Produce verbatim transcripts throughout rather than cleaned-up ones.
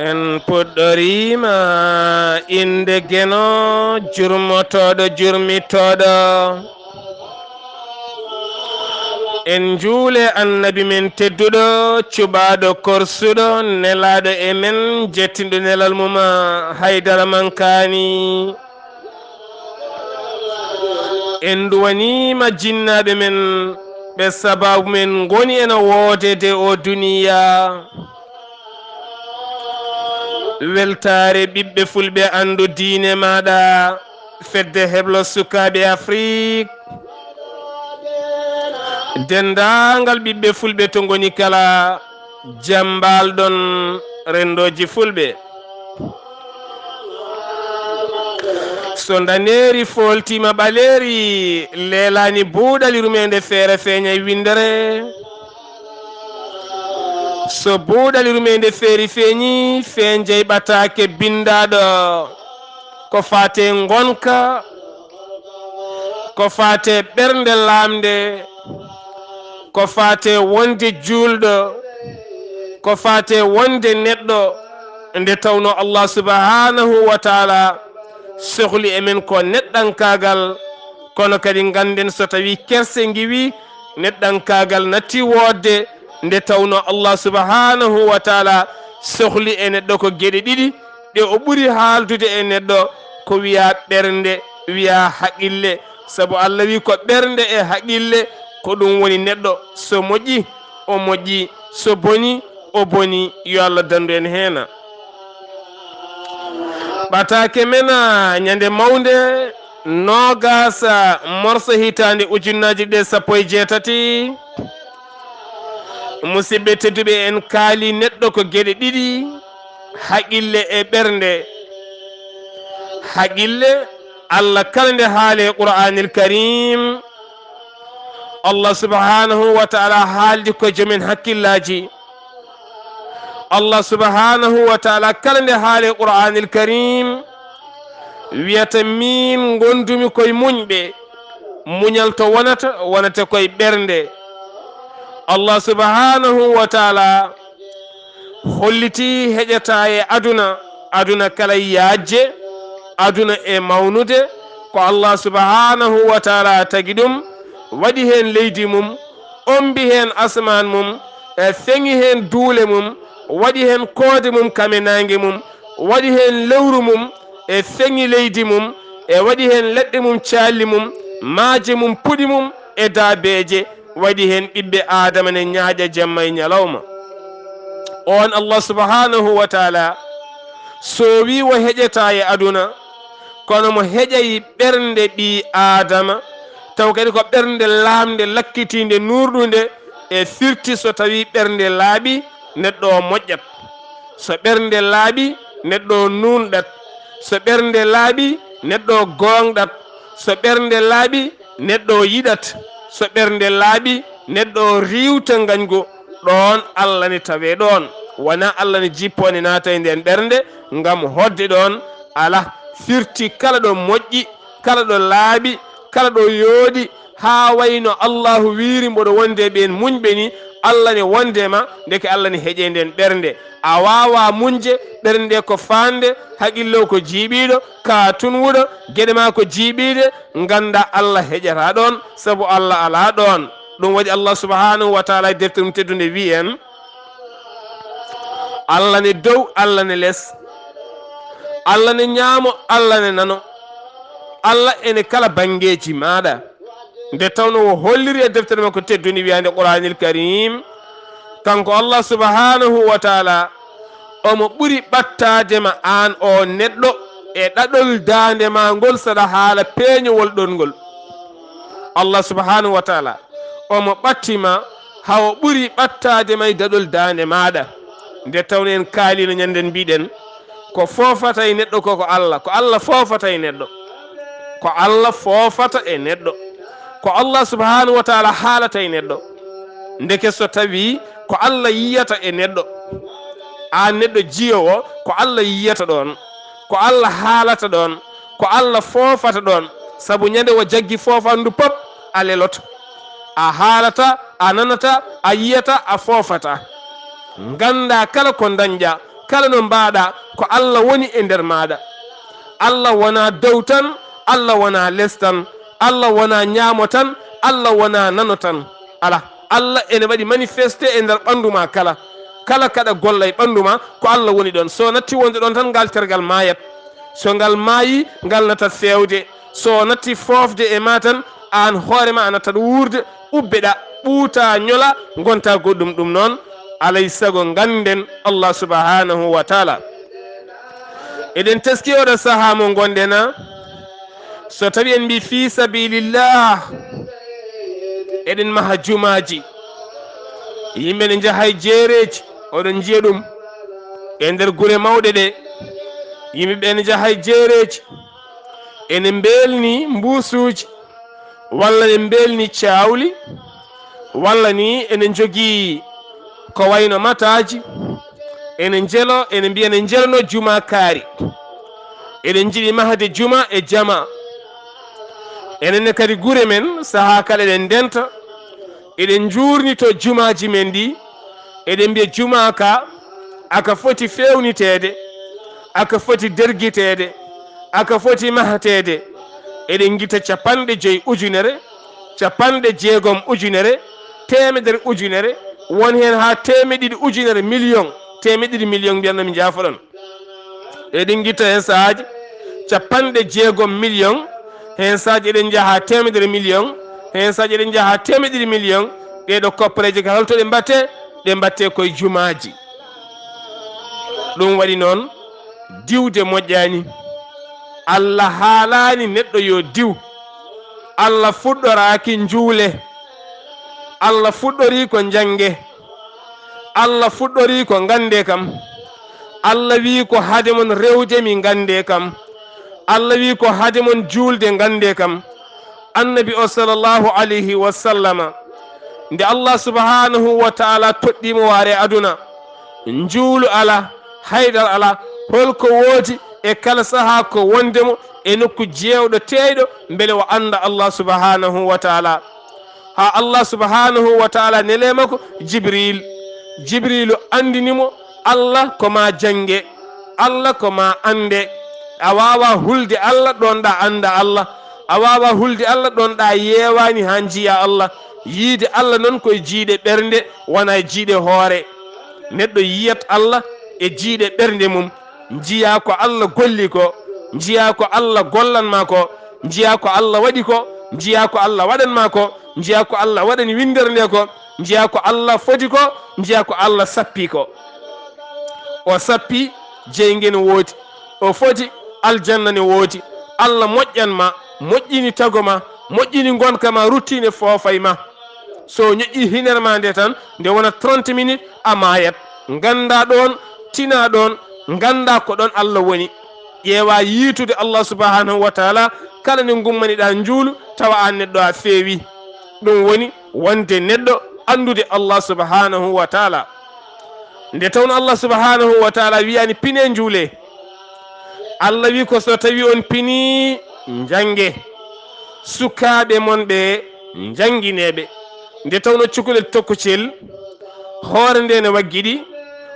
En puɗɗoriima innde Geno, jurmotooɗo, jurmitooɗo. En njuule Annabi men tedduɗo, cuɓaaɗo korsuɗo, nelaaɗo e men, jettinɗo nelal mum, Haydara Mankaani. En nduwaniima jinnaaɓe men, ɓe sabaabu men ngoni ena woodede o duniya. Weltaare ɓiɓɓe fulɓe, anndu diine maaɗa, fedde heblo sukaaɓe Afrik, denndaangal ɓiɓɓe fulɓe to ngoni kala, jam mbaal-ɗon renndooji fulɓe. So ndaneeri fooltiima ɓaleeri, leelaani buuɗali rumeende feere feeñay winndere. So buuɗali rumeende feeri feeñi, feeñay ɓataake binndaaɗo. Ko faate ngonka, ko faate ɓernde laamnde, ko faate wonde juulɗo, ko faate wonde neɗɗo, nde tawnoo Allah subhanahu wa taala sohli e men ko neɗɗankaagal, kono kadi ngannden so tawii kerse ngiwii, neɗɗankaagal natti woodde, nde tawnoo Allah subhanahu wa taala sohli e neɗɗo ko geɗe ɗiɗi, ɗe o ɓuri haaldude e neɗɗo, ko wiyaa ɓernde, wiyaa haqille. Sabu Allah wii ko ɓernde e haqille, ko ɗum woni neɗɗo. So moƴƴi, o moƴƴi. So boni, o boni. Yo Allah danndu en heen. Ɓataake men, ñande mawnde, noogaas morso hitaande ujunnaaji ɗiɗi e sappo e jeetati. Musidɓe tedduɓe, en kaali neɗɗo ko geɗe ɗiɗi, haqille e ɓernde. Haqille, Allah kala nde haali e Qur'aanil Kariim, Allah subhanahu wa taala haaldi ko jomen hakkillaaji. Allah subhanahu wa taala kala nde haali e Qur'aanil Kariim, wiyata, miin ngondumi koye muñɓe. Muñal to wonata, wonata koye ɓernde. Allah subhanahu wa taala hollitii heƴataa e aduna, aduna kala yaajje, aduna e mawnude, ko Allah subhanahu wa taala tagi ɗum, waɗi heen leydi mum, ombi heen asamaan mum, e feŋi heen duule mum, waɗi heen koode mum, kame naange mum, waɗi heen lewru mum, e feŋi leydi mum, e waɗi heen leɗɗe mum, caalli mum, maaje mum, puɗi mum, e daabeeje, waɗi heen ɓiɓɓe Aadama ne ñaaƴa jamma e ñalawma. Oon Allah subhanahu wa taala, so wii o heƴataa e aduna, kono mo heƴay ɓernde ɓii Aadama, taw kadi ko ɓernde laamnde, lakkitiinde, nuurɗunde, e firti so tawii ɓernde laaɓi, neɗɗo o moƴƴat. So ɓernde laaɓi, neɗɗo o nuunɗat. So ɓernde laaɓi, neɗɗo o gooŋɗat. So ɓernde laaɓi, neɗɗo o yiɗat. So ɓernde laaɓi, neɗɗo o riiwta ngañgu. Ɗoon Allah ne tawee ɗoon. Wonaa Allah ne jippoo ne naata e ndeen ɓernde ngam hoɗde ɗoon. Alaa, firti kala ɗo moƴƴi, kala ɗo laaɓi, kala ɗo yooɗi, haa wayno Allahu wiiri mboɗo wonde e ɓeen muñɓe ni, Allah ne wonde ma, ndeke Allah ne heƴe ndeen ɓernde. A waawaa muñde, ɓernde ko faande, haqille o ko jiiɓiiɗo, ka tunwuɗo, geɗe ma ko jiiɓiiɗe, ngannda Allah heƴataa ɗoon, sabu Allah alaa ɗoon. Ɗum waɗi Allah subhanahu wa taala e deftere mum teddunde wii en, Allah ne dow, Allah ne les, Allah ne ñaamo, Allah ne nano, Allah ene kala banngeeji maaɗa. Nde tawnoo o holliri e deftere makko teddunde wiyaande Qur'aanil Kariim, kanko Allah subhanahu wa taala, omo ɓuri ɓattaade ma aan o neɗɗo e ɗaɗol daande ma ngol saɗa haala peeñowol ɗon ngol. Allah subhanahu wa taala, omo ɓatti ma, haa o ɓuri ɓattaade ma e daɗol daande maaɗa. Nde tawnoo en kaaliino ñannden mbiɗen, ko foofata e neɗɗo ko, ko Allah, ko Allah foofata e neɗɗo. Ko Allah foofata e neɗɗo. Ko Allah subhanahu wa taala haalata e neɗɗo. Ndeke so tawii ko Allah yiyata e neɗɗo, aan neɗɗo jiyoowo, ko Allah yiyata ɗoon, ko Allah haalata ɗoon, ko Allah foofata ɗoon. Sabu ñande o jaggi foofandu pop, a leloto. A haalata, a nanata, a yiyata, a foofata. Ngannda kala ko ndañɗa, Kala no mbaaɗa, ko Allah woni e nder maaɗa. Allah wonaa dow tan, Allah wonaa les tan, Allah wonaa ñaamo tan, Allah wonaa nano tan. Alaa, Allah ene waɗi manifesté e nder ɓanndu maa kala. Kala kaɗa golla e ɓanndu maa, ko Allah woni ɗoon. So natti wonde ɗoon tan, ngal tergal maayat. So ngal maayi, ngal natat feewde. So natti foofde e maa tan, aan hoore maa a nattat wuurde, ubbeɗa, ɓuuta, ñola, ngonta goɗɗum. Ɗum noon, alay sago ngannden Allah subhanahu wa taala. Eɗen teski oɗo sahaa mo ngonɗen, a? So tawi en mbi fii sabilillah, eɗen maha jumaaji. Yimɓe ne njaha e jeereeji, oɗon njiya ɗum e nder gure mawɗe ɗe. Yimɓe ɓe ne njaha e jeereeji, ene mbelni mbuusuuji, walla ne mbelni caawli, walla ni ene njogii ko wayno mataaji, ene njelo, ene mbiya ne njelono juma kaari. Eɗen njiɗi mahde juma e jama. Enen ne kadi gure men, sahaa kala eɗen ndenta, eɗen njuurnito jumaaji men ɗi, eɗen mbiya juma ka, aka foti feewniteede, aka foti dergiteede, aka foti mahateede. Eɗen ngita capanɗe joyi ujunere, capanɗe jeegom ujunere, teemedere ujunere, won heen haa teemeɗe ɗiɗi ujunere, million, teemeɗe ɗiɗi million, mbiyanno mi njaafoɗon. Eɗen ngita heen sahaaji capanɗe jeegom million, heen sahaaji eɗen njaha teemedere million, heen sahaaji eɗen njaha teemeɗe ɗiɗi million. Ɗee ɗo koppareeje ka holto ɗe mbatte? Ɗe mbatte koye jumaaji. Ɗum waɗi noon, diwde moƴƴaani. Allah haalaani neɗɗo yo diw. Allah fuɗɗoraaki njuule. Allah fuɗɗorii ko njannge. Allah fuɗɗorii ko ngannde kam. Allah wii ko hade mon rewde mi ngannde kam. Allah wii ko hade mon juulde ngannde kam. Annabi o sallallahu alayhi wa sallama, nde Allah subhanahu wa taala toɗɗii mo waare aduna, njuulu alaa, haydara alaa, holko woodi e kala sahaa ko wonde mo e nokku jeewɗo teeyɗo, mbele o annda Allah subhanahu wa taala. Haa Allah subhanahu wa taala nelee makko Jibril. Jibrilu anndini mo, Allah ko maa jannge, Allah ko maa annde. A waawaa hulde Allah ɗoon ɗa annda Allah. A waawaa hulde Allah ɗoon ɗa yeewaani haa njiya Allah. Yiide Allah noon ko e jiiɗe ɓernde, wonaa e jiiɗe hoore. Neɗɗo yiyat Allah e jiiɗe ɓernde mum. Njiya ko Allah golli ko, njiya ko Allah gollan maa ko, njiya ko Allah waɗi ko, njiya ko Allah waɗan maa ko, njiya ko Allah waɗani winndere nde ko, njiya ko Allah foti ko, njiya ko Allah sappi ko. O sappi, jeyge ne woodi, o foti, aljanna ne woodi. Allah moƴƴan ma, moƴƴini tago ma, moƴƴini ngonka ma, ruttine foofay ma. So o ñoƴƴi hinere ma nde tan, nde wona trente minutes, a maayat. Ngannda ɗoon, tina ɗoon, ngannda ko ɗoon Allah woni. Ƴeewa yiitude Allah subhanahu wa taala, kala nde ngummaniɗa njuulu, tawa aan neɗɗo a feewi. Ɗum woni wonde neɗɗo anndude Allah subhanahu wa taala. Nde tawno Allah subhanahu wa taala wiyani pine njuule, Allah wi ko so tawi on pini, njannge. Sukaaɓe mon ɓe, njanngineeɓe. Nde tawno cukalel tokkocel, hoore nde ne waggiɗi,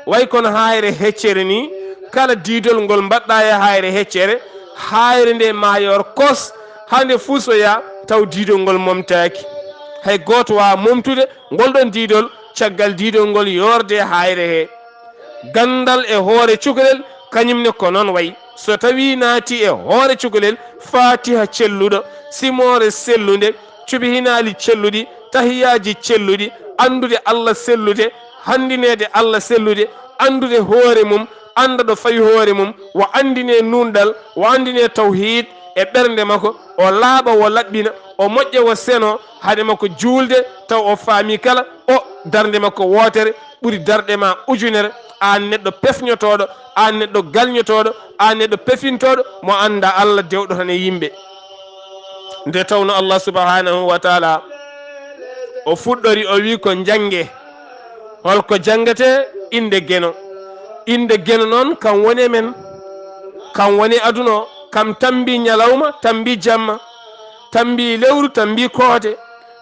way kono haayre heccere ni, kala diidol ngol mbaɗɗa e haayre heccere, haayre nde maayor kos, haa nde fusoya, taw diidol ngol momtaaki. Hay gooto waawa momtude ngol ɗon diidol, caggal diidol ngol yoorde e haayre he. Ganndal e hoore cukalel, kañum ne ko noon wayi. So tawii naati e hoore cukalel, Faatiha celluɗo, simoore sellunde, cubi hinaali celluɗi, tahiyaaji celluɗi, anndude Allah sellude, hanndineede Allah sellude, anndude hoore mum, annda ɗo fawi hoore mum, o anndine nuunɗal, o anndine tawhiid e ɓernde makko, o laaɓa, o laɓɓina, o moƴƴa, o seno, hade makko juulde, taw o faami kala, o darnde makko wootere, ɓuri darɗe ma ujunere, aan neɗɗo pefñotooɗo, aan neɗɗo galñotooɗo, aan neɗɗo pefintooɗo, mo annda Allah dewɗo tan e yimɓe. Nde tawno Allah subhanahu wa taala, o fuɗɗori, o wi ko njannge. Holko janngete? Innde Geno. Innde Geno noon, kam woni e men, kam woni aduna o, kam tambi ñalawma, tambi jamma, tambi lewru, tambi koode,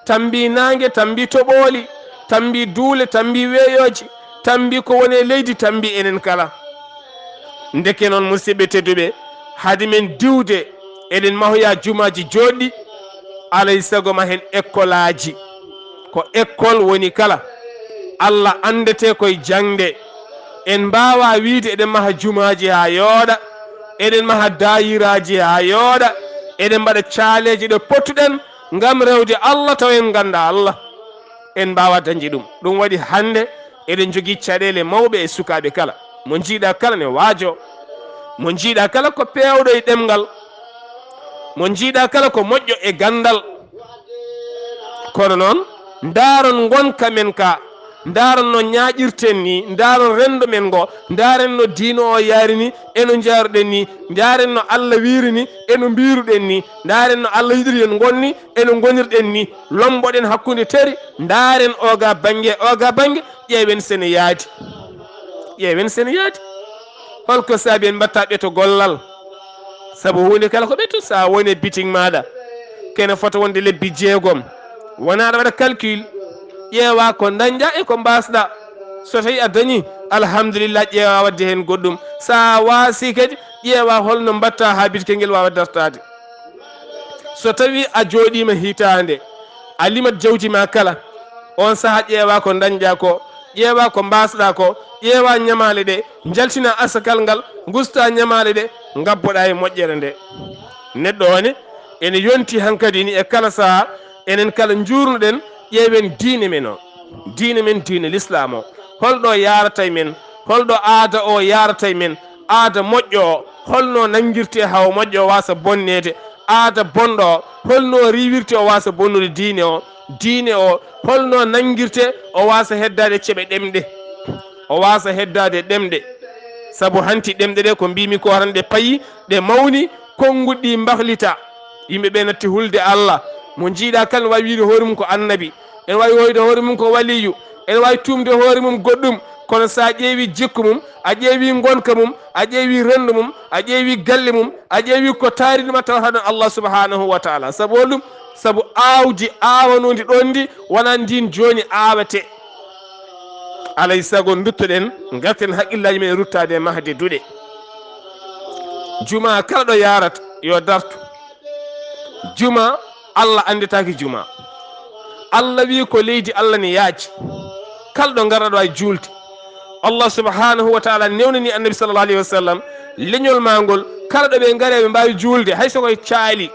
tambi naange, tambi toɓooli, tambi duule, tambi weeyooji, tambi ko woni e leydi, tambi enen kala. Ndeke noon, musidɓe tedduɓe, hade men diwde, eɗen mahoya jumaaji jooɗɗi, alay sago ma heen ekkolaaji. Ko ekkol woni kala. Allah anndetee koye jaŋde. En mbaawaa wiyde eɗen maha jumaaji haa yooɗa, eɗen maha daayiraaji haa yooɗa, eɗen mbaɗa caaleeje ɗo pottuɗen ngam rewde Allah, tawa en nganndaa Allah. En mbaawaa dañde ɗum. Ɗum waɗi hannde eɗen njogii caɗeele mawɓe e sukaaɓe kala. Mo njiiɗaa kala ne waajoo. Mo njiiɗaa kala ko peewɗo e ɗemngal. Mo njiiɗaa kala ko moƴƴo e ganndal. Kono noon, ndaaron ngonka men ka, ndaaron no ñaaƴirten ni, ndaaron renndo men ngo, ndaaren no diino o yaari ni, e no njaaruɗen ni, ndaaren no Allah wiiri ni, e no mbiiruɗen ni, ndaaren no Allah yiɗiri en ngon ni, e no ngonirɗen ni. Lomboɗen hakkunde teri, ndaaren oga bannge, oga bannge, ƴeewen sene yaadi. Ƴeewen sene yaadi. Holko saabi en mbatta ɓeto gollal? Sabu huunde kala ko ɓeto, sa woni e bitik maaɗa, kene fota wonde lebbi jeegom. Wona aɗa waɗa calcul, ƴeewa ko dañɗa e ko mbasɗa. So tawi a dañi, alhamdulillah, ƴeewa wadde heen goɗɗum. Sa waasi kadi, ƴeewa holno mbatta haa bitike ngel waawa dartaade. So tawi a jooɗiima hitaande, a limat jawdi ma kala, on saha ƴeewa ko dañɗa ko, ƴeewa ko mbasɗa ko, ƴeewa ñamaale ɗe, njaltina asakal ngal, ngusta ñamaale ɗe, ngabboɗa e moƴƴere nde. Neɗɗo o ne, ene yonti hankadi ni e kala saha, enen kala njuurnuɗen, ƴeewen diine men o. Diine men, diine Lislaam o, holɗo yaarata e men? Holɗo aada o yaarata e men? Aada moƴƴo o, holno nanngirte hawo moƴƴo o waasa bonneede? Aada bonɗo o, holno riiwirte o waasa bonnude diine o? Diine o, holno nanngirte o waasa heddaade ceɓe ɗemɗe? O waasa heddaade ɗemɗe. Sabu hanti ɗemɗe ɗe, ko mbimi ko, tan ɗe payi, ɗe mawni, konnguɗi ɗi mbahlita. Yimɓe ɓe natti hulde Allah. Mo njiiɗa kala ne waawi wiyde hoore mum ko annabi, ene waawi wiyde hoore mum ko waliyu, ene waawi tuumde hoore mum goɗɗum. Kono sa ƴeewi jikku mum, a ƴeewi ngonka mum, a ƴeewi renndo mum, a ƴeewi galle mum, a ƴeewi ko taari ɗum, a tawata ɗon Allah subhanahu wa taala. Sabu holɗum? Sabu aawdi aawanondi ɗon ndi wona ndin jooni aawete. Alay sago duttoɗen, ngarten haqqillaaji men e ruttaade e mahde duɗe. Juma kala ɗo yaarata, yo dartu. Juma, Allah annditaaki juma. Allah wi ko leydi Allah ne yaaji. Kala ɗo ngarɗa ɗo, a juulde. Allah subhanahu wa taala newnani annabi sallallahu alayhi wa sallam leñol ma ngol, kala ɗo ɓe ngari, ɓe mbaawi juulde, hay so koye caali,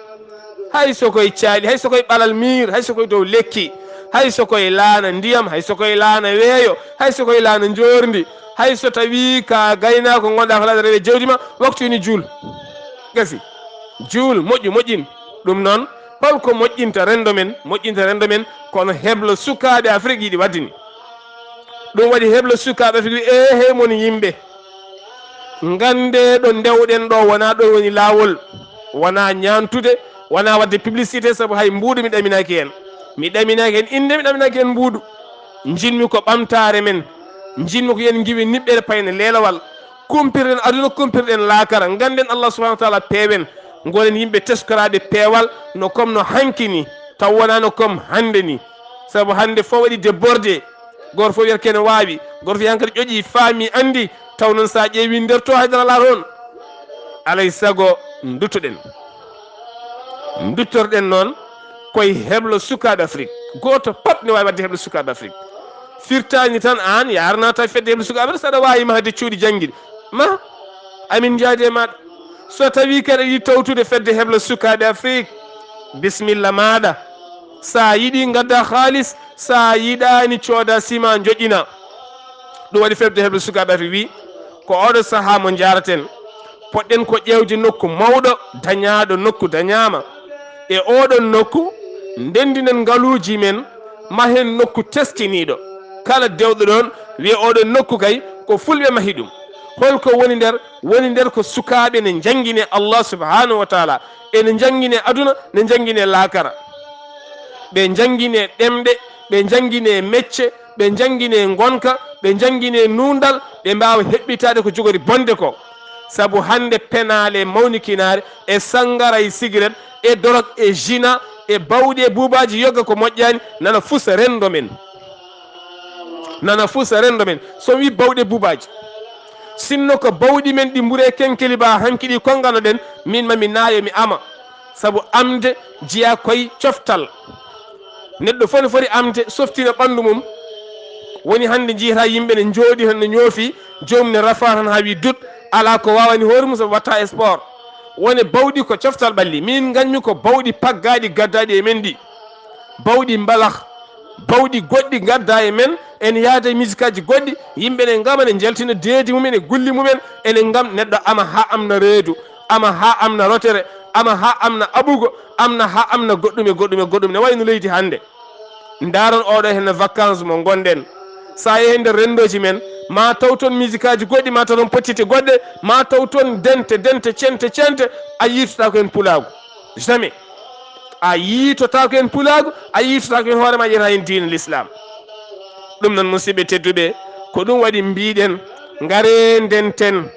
hay so koye caali, hay so koye ɓalal miir, hay so koye dow lekki, hay so koye laana ndiyam, hay so koye laana weeyo, hay so koye laana njoorndi, hay so tawi ka gaynaako ngonɗa ko laata rewe jawdi ma, waktu ini, juul. Gasi. Juul, moƴƴu, moƴƴin. Ɗum noon, holko moƴƴinta renndo men? Moƴƴinta renndo men, kono heblo sukaaɓe Afrik yiɗi waɗde ni. Ɗum waɗi heblo sukaaɓe Afrik wi, "Eehey mon yimɓe, nganndee ɗo ndewɗen ɗo, wonaa ɗo woni laawol, wonaa ñaantude, wonaa waɗde publicité, sabu hay mbuuɗu mi ɗaminaaki heen. Mi ɗaminaaki heen innde, mi ɗaminaaki heen mbuuɗu. Njiɗmi ko ɓamtaare men, njiɗmi ko yen ngiwi niɓɓere payne leelawal." Kumpirɗen aduna, kumpirɗen laakara. Ngannden Allah subhanahu wa taala peewen. Ngonen yimɓe teskoraaɓe peewal, no comme no hanki ni, taw wonaa no comme hannde ni. Sabu hannde fof waɗi débordé. Gooto fof wiyata kene waawi. Gooto fof hankadi ƴoƴi, faami, anndi. Taw noon, so a ƴeewi nder to, haydara alaa toon. Alay sago, nduttoɗen. Nduttorɗen noon koye heblo sukaaɓe Afrik. Gooto pap ne waawi waɗde heblo sukaaɓe Afrik. Firtaani tan aan yaarnata fedde heblo sukaaɓe Afrik, saɗa waawi mahde cuuɗi janngiɗi. Ma amin njaadi e maaɗa. So tawi kadi yiɗi tawtude fedde heblo sukaaɓe Afrik, bisimilla maaɗa. Sa yiɗi, ngadda haalis. Sa yiɗaani, cooda sima, joƴƴina. Ɗum waɗi fedde heblo sukaaɓe Afrik wi, ko oɗo sahaa mo njaaraten, poɗɗen ko ƴeewde nokku mawɗo, dañaaɗo nokku, dañaama. E oɗon nokku, ndenndinen ngaluuji men, mahen nokku teskiniiɗo. Kala dewɗo ɗoon, wiya oɗon nokku kay, ko fulɓe mahi ɗum. Holko woni nder? Woni nder ko sukaaɓe ne njanngine Allah subhanahu wa taala, ene njanngine aduna, ne njanngine laakara. Ɓe njanngine ɗemɗe, ɓe njanngine mecce, ɓe njanngine ngonka, ɓe njanngine nuunɗal, ɓe mbaawa heɓɓitaade ko jogori bonde ko. Sabu hannde penaale mawnikinaare e sanngara e sigaret e dorog e jina e bawɗi e buubaaji yogga ko moƴƴaani, nana fusa renndo men. Nana fusa renndo men. So mi wii bawɗi e buubaaji, Sinno ko bawɗi men ɗi mbure kenkeli ba hanki ɗi konnganoɗen, min ma mi naayo mi ama. Sabu amde jeyaa koye coftal. Neɗɗo fof ne foti amde, softina ɓanndu mum. Woni hannde njiyata yimɓe ne njooɗi tan, ne ñoofi, joomum ne rafa tan haa wi dut, alaa ko waawani hoore mum sabu watta e sport. Woni bawɗi ko coftal ɓalli. Min ngañmi ko bawɗi paggaaɗi gaddaaɗi e men ɗi. Bawɗi mbalak, bawɗi goɗɗi ngadda e men, en yaada e misikaji goɗɗi, yimɓe ne ngama ne njaltina deedi mumen e gulli mumen, ene ngam neɗɗo ama haa amna reedu, ama haa amna rotere, ama haa amna aɓugo, amna haa amna goɗɗum e goɗɗum e goɗɗum, ne wayi no leydi hannde. Ndaaron oɗo heen no vacances mo ngonɗen. So a yehi nder renndooji men, ma taw toon misikaji goɗɗi, ma taw toon pottite goɗɗe, ma taw toon dente, dente, cente, cente, a yiitotaako heen pulaagu. Jamais. A yiitotaako heen pulaagu, a yiitotaako heen hoore ma, yiyata heen diine l'islam. Ɗum noon, musidɓe tedduɓe, ko ɗum waɗi mbiɗen, ngare ndenten,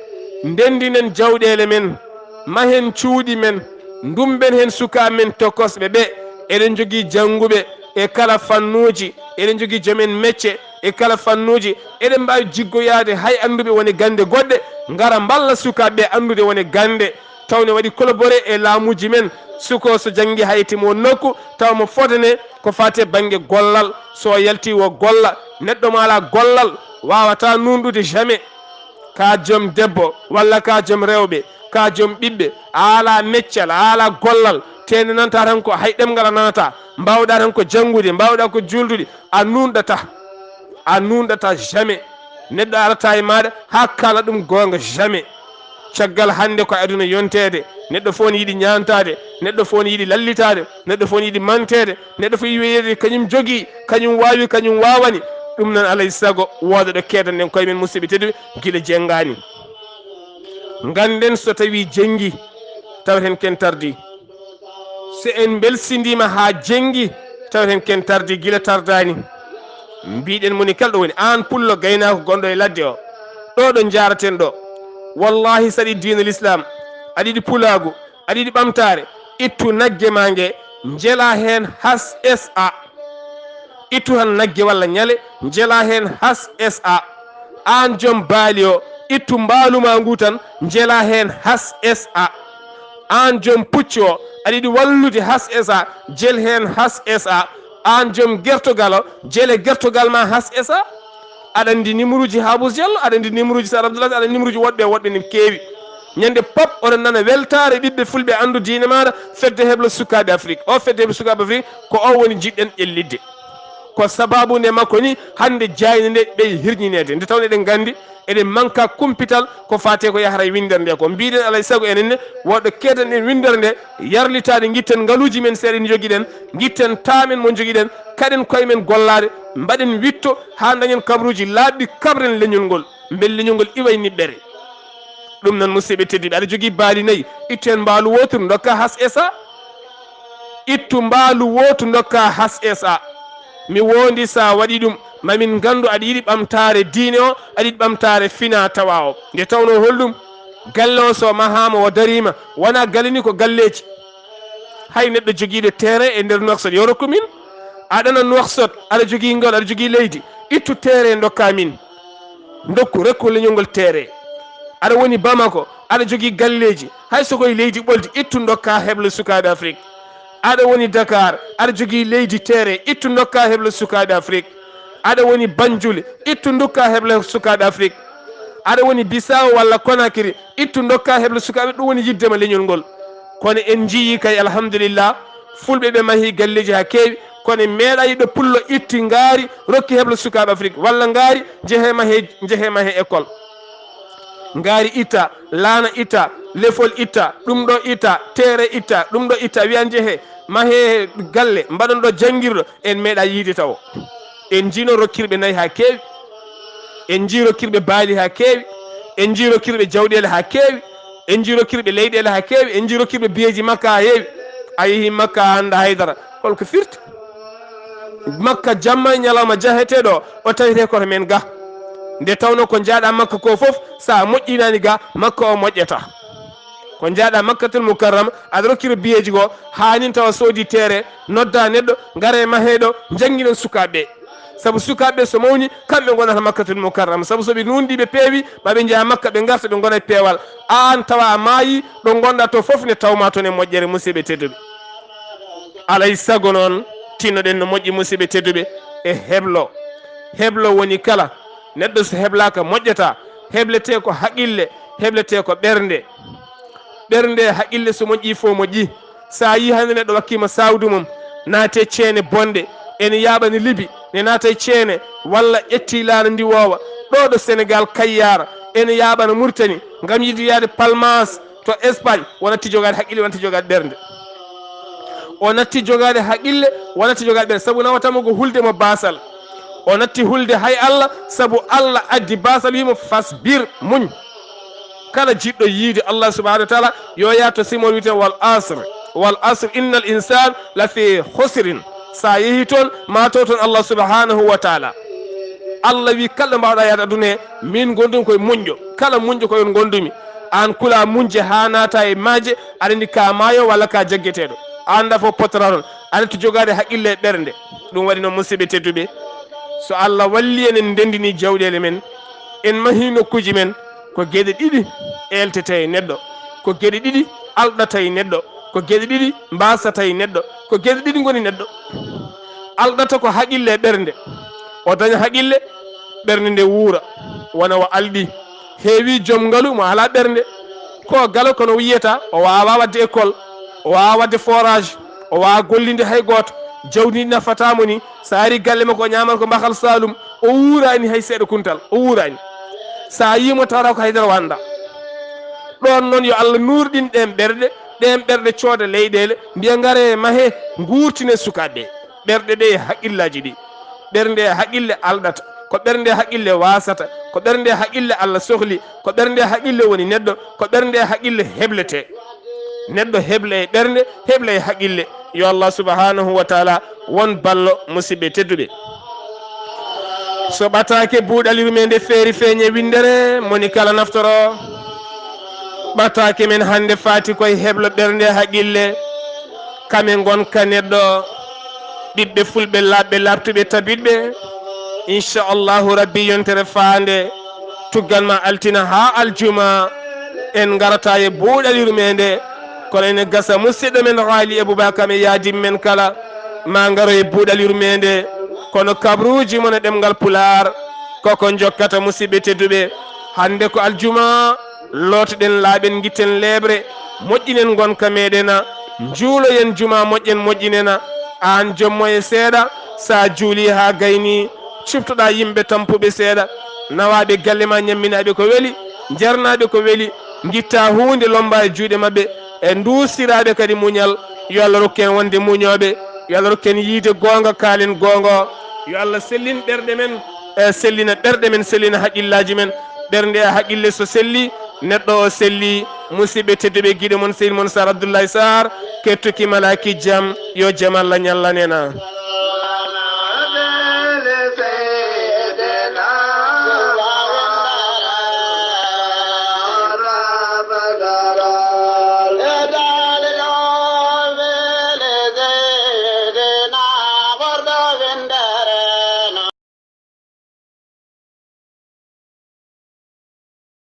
ndendinen jawɗeele men, mahen cuuɗi men, ndumben heen sukaaɓe men tokosɓe ɓe. Eɗen njogii jannguɓe e kala fannuuji, eɗen njogii joom en mecce e kala fannuuji. Eɗen mbaawi jiggoyaade hay annduɓe woni gannde goɗɗe, ngara mballa sukaaɓe ɓe anndude woni gannde. Taw ne waɗi collaboré e laamuuji men. Suko so janngi hay timo nokku, taw mo fodane ko faati e bannge gollal. So o yalti o golla, neɗɗo mo alaa gollal waawata nuunɗude jamais. Ka joom debbo walla ka joom rewɓe, ka joom ɓiɓɓe, a alaa meccal, a alaa gollal, teenananta tan ko hay ɗemngal a nanata, mbaawɗa tan ko janngude, mbaawɗa ko juuldude, a nuunɗata, a nuunɗata jamais. Neɗɗo arata e maaɗa haa kaala ɗum goonga, jamais. Caggal hannde ko aduna yonteede, neɗɗo fof ne yiɗi ñaantaade, neɗɗo fof ne yiɗi lallitaade, neɗɗo fof ne yiɗi manteede, neɗɗo fof yiɗi wiyeede kañum jogii, kañum waawi, kañum waawani. Ɗum noon, alay sago wooda ɗo keedanɗen koye men, musidɓe tedduɓe, gila jenngaani. Ngannden so tawii jenngi, taweten ken tardi. So en mbelsindiima haa jenngi, taweten ken tardi gila tardaani. Mbiɗen moni kala ɗo woni, aan pullo gaynaako gonɗo e ladde o, ɗo ɗo njaaraten ɗo. Wallahi, so aɗa yiɗi diina l'islam, aɗa yiɗi pulaagu, aɗa yiɗi ɓamtaare, ittu nagge ma nge, njela heen has S A. Ittu tan nagge walla ñale, njela heen has S A. Aan joom baali o, ittu mbaalu ma ngu tan, njela heen has S A. Aan joom puccu o, aɗa yiɗi wallude has S A, jel heen has S A. Aan joom gertogal o, jele gertogal ma has S A. Aɗa anndi nimuruuji Habous Diallo, aɗa anndi nimuruuji Sar Abdoul Aziz, aɗa anndi nimuruuji woɗɓe e woɗɓe ne keewi. Ñande pop oɗon nana weltaare ɓiɓɓe fulɓe anndu diine maaɗa, fedde heblo sukaaɓe Afrik. O fedde heblo sukaaɓe Afrik, ko o woni jiɗɗen ƴellitde. Ko sabaabu nde makko ni hannde jaaynde nde ɓeyi hirñineede. Nde tawno eɗen nganndi eɗen manka kumpital ko faati e ko yahata e winndere nde ko. Mbiɗen alay sago enen ne woɗɗo keedanɗen winndere nde, yarlitaade, ngitten ngaluuji men seeɗa ɗi njogiɗen, ngitten taamen mo njogiɗen, kaɗen koye men gollaade, mbaɗen witto haa ndañen kabaruuji laaɓɗi, kabren leñol ngol, mbele leñol ngol iwa e niɓɓere. Ɗum noon, musidɓe tedduɓe, aɗa jogii baali nayi, ittu heen mbaalu wooturu, ndokka has S A. Ittu mbaalu wootu, ndokka has S A. Mi woondi, so a waɗii ɗum, ma min nganndu aɗa yiɗi ɓamtaare diine o, aɗa yiɗi ɓamtaare fina tawa o. Nde tawnoo holɗum? Galle o so mahaama, o dariima, wonaa galle ni, ko galleeji. Hay neɗɗo jogiiɗo terrain e nder Nouakchott, yo rokku min. Aɗa nana Nouakchott, aɗa jogii ngol, aɗa jogii leydi, ittu terrain ndokka min. Ndokku, rokku leñol ngol terrain. Aɗa woni Bamako, aɗa jogii galleeji, hay so koye leydi ɓoldi, ittu ndokka heblo sukaaɓe Afrik. Aɗa woni Dakar, aɗa jogii leydi, terrain, ittu ndokka heblo sukaaɓe Afrik. Aɗa woni Banjul, ittu ndokka heblo sukaaɓe Afrik. Aɗa woni Bissau walla Conakry, ittu ndokka heblo sukaaɓe, ɗum woni yiɗde ma leñol ngol. Kono en njiyii kay, alhamdulillah, fulɓe ɓe mahi galleeji haa keewi, kono en meeɗaa yiɗde pullo itti ngaari, rokki heblo sukaaɓe Afrik, walla ngaari, njehe mahe, njehe mahe école. Ngaari itta, laana itta, lefol itta, ɗum ɗo itta, terrain itta, ɗum ɗo itta, wiya njehe, mahe galle, mbaɗon ɗo janngirɗo, en meeɗaa yiide tawo. En njiino rokkirɓe nayi haa keewi, en njii rokkirɓe baali haa keewi, en njii rokkirɓe jawɗeele haa keewi, en njii rokkirɓe leyɗeele haa keewi, en njii rokkirɓe biyeeji makka haa heewi. A yehi makka a annda haydara, holko firti? Makka jamma e ñalawma jaheteɗo o, o tawete koto men ga. Nde tawno ko njaaɗa makka ko fof, sa moƴƴinani ga, makka o moƴƴata. Ko njaaɗa Makkatul Mukarrama, aɗa rokkira biyeeji goo, haanin tawa soodi terrain, nodda neɗɗo, ngare maheɗo, njannginon sukaaɓe ɓe. Sabu sukaaɓe so mawni, kamɓe ngonata Makkatul Mukarrama. Sabu so ɓe nuundi, ɓe peewi, ma ɓe njaha Makka, ɓe ngarta, ɓe ngona e peewal. Aan tawa a maayi, ɗo ngonɗa to fof ne tawma toon e moƴƴere, musidɓe tedduɓe. Alay sago noon, tinnoɗen no moƴƴi, musidɓe tedduɓe, e heblo. Heblo woni kala, neɗɗo so heblaaka moƴƴata, hebletee ko haqille, hebletee ko ɓernde. Ɓernde e haqille so moƴƴi fof moƴƴi. So a yii hannde neɗɗo wakkiima sawdu mum, naati e ceene bonɗe, ene yaaɓani Libi, ne naata e ceene, walla ƴetti laana ndiwoowa, ɗo ɗo Senegaal Kayyaara, ene yaaɓana Murtani, ngam yiɗde yahde Palmas to Espagne, wonatti jogaade haqille, wonatti jogaade ɓernde. O natti jogaade haqille, wonatti jogaade ɓernde, sabu nawata mo ko hulde mo baasal. O natti hulde hay Allah, sabu Allah addi baasal, wiimo, "Fasbir, muñ." Kala jiɗɗo yiide Allah subhanahu wa taala, yo yaah to simol wiyetee wal asr. Wal asr, innal insan la fi khusrin. Sa yehi toon, ma taw toon Allah subhanahu wa taala. Allah wi, "Kala mbawɗa yaade aduna he, min gondumi koye muñɗo. Kala muñɗo ko yon gondumi." Aan kula muñje haa naata e maaje, aɗa anndi ka maayo walla ka jaggeteeɗo. Aan da fof potata toon. Aɗa to jogaade haqille e ɓernde. Ɗum waɗi noon, musidɓe tedduɓe, so Allah walli en, en ndendini jawɗeele men, en mahi nokkuuji men, ko geɗe ɗiɗi eeltete e neɗɗo, ko geɗe ɗiɗi alɗata e neɗɗo, ko geɗe ɗiɗi mbasata e neɗɗo, ko geɗe ɗiɗi ngoni neɗɗo. Alɗata ko haqille e ɓernde, o daña haqille, ɓernde nde wuura, wona o alɗi. Heewi joom ngalu mo alaa ɓernde. Ko galo kono wiyata o waawaa waɗde école, o waawaa waɗde forage, o waawaa gollinde hay gooto. Jawdi ndi nafataa mo ni, so a ari galle makko o ñaamat ko mbahal Saalum, o wuuraani hay seeɗa kuntal, o wuuraani. So a yii mo tawata ko haydara wannda. Ɗoon noon yo Allah nuurɗin ɗeen ɓerɗe, ɗeen ɓerɗe cooda leyɗeele, mbiya ngaree mahee, nguurtine sukaaɓe ɓee. Ɓerɗe ɗe e haqqillaaji ɗi. Ɓernde e haqqille alɗata. Ko ɓernde e haqqille waasata. Ko ɓernde e haqqille Allah sohli. Ko ɓernde e haqqille woni neɗɗo. Ko ɓernde e haqqille hebletee. Neɗɗo hebla e ɓernde, hebla e haqqille. Yo Allah subhanahu wa taala won ballo, musidɓe tedduɓe. So ɓataake buuɗal yurmeende feeri feeñe winndere, moni kala naftoro. Ɓataake men hannde faati koye heblo ɓernde e haqqille. Kame ngonka neɗɗo, ɓiɓɓe fulɓe laaɓɓe laaɓtuɓe tabitɓe. Inchallahu rabbi yontere faande, tuggan ma altina haa aljuma, en ngarata e buuɗal yurmeende. Kono ene gasa musidɗo men Haali Abubakar e yaadin men kala, ma ngaro e buuɗal yurmeende. Kono kabruuji mon e ɗemngal Pulaar, koko njokkata, musidɓe tedduɓe. Hannde ko aljuma, lootoɗen laaɓen, ngitten leeɓre, moƴƴinen ngonka meɗen, njuuloyen juma moƴƴen, moƴƴinen. Aan jommo e seeɗa, sa juuli haa gayni, ciftoɗa yimɓe tampuɓe seeɗa, nawaaɓe galle ma, ñamminaaɓe ko weli, njarnaaɓe ko weli, ngitta huunde lomba e juuɗe maɓɓe, e nduusiraaɓe kadi muñal. Yo Allah rokku en wonde muñooɓe, yo Allah rokku en yiide goonga, kaalen goonga. Yo Allah sellin ɓerɗe men, e sellina ɓerɗe men, sellina haqqillaaji men. Ɓernde e haqqille so selli, neɗɗo o selli. Musidɓe tedduɓe, giɗo mon, sehil mon Sar Abdoulaye Sarr, kettuki malaki jam, yo jam Allah ñallan en.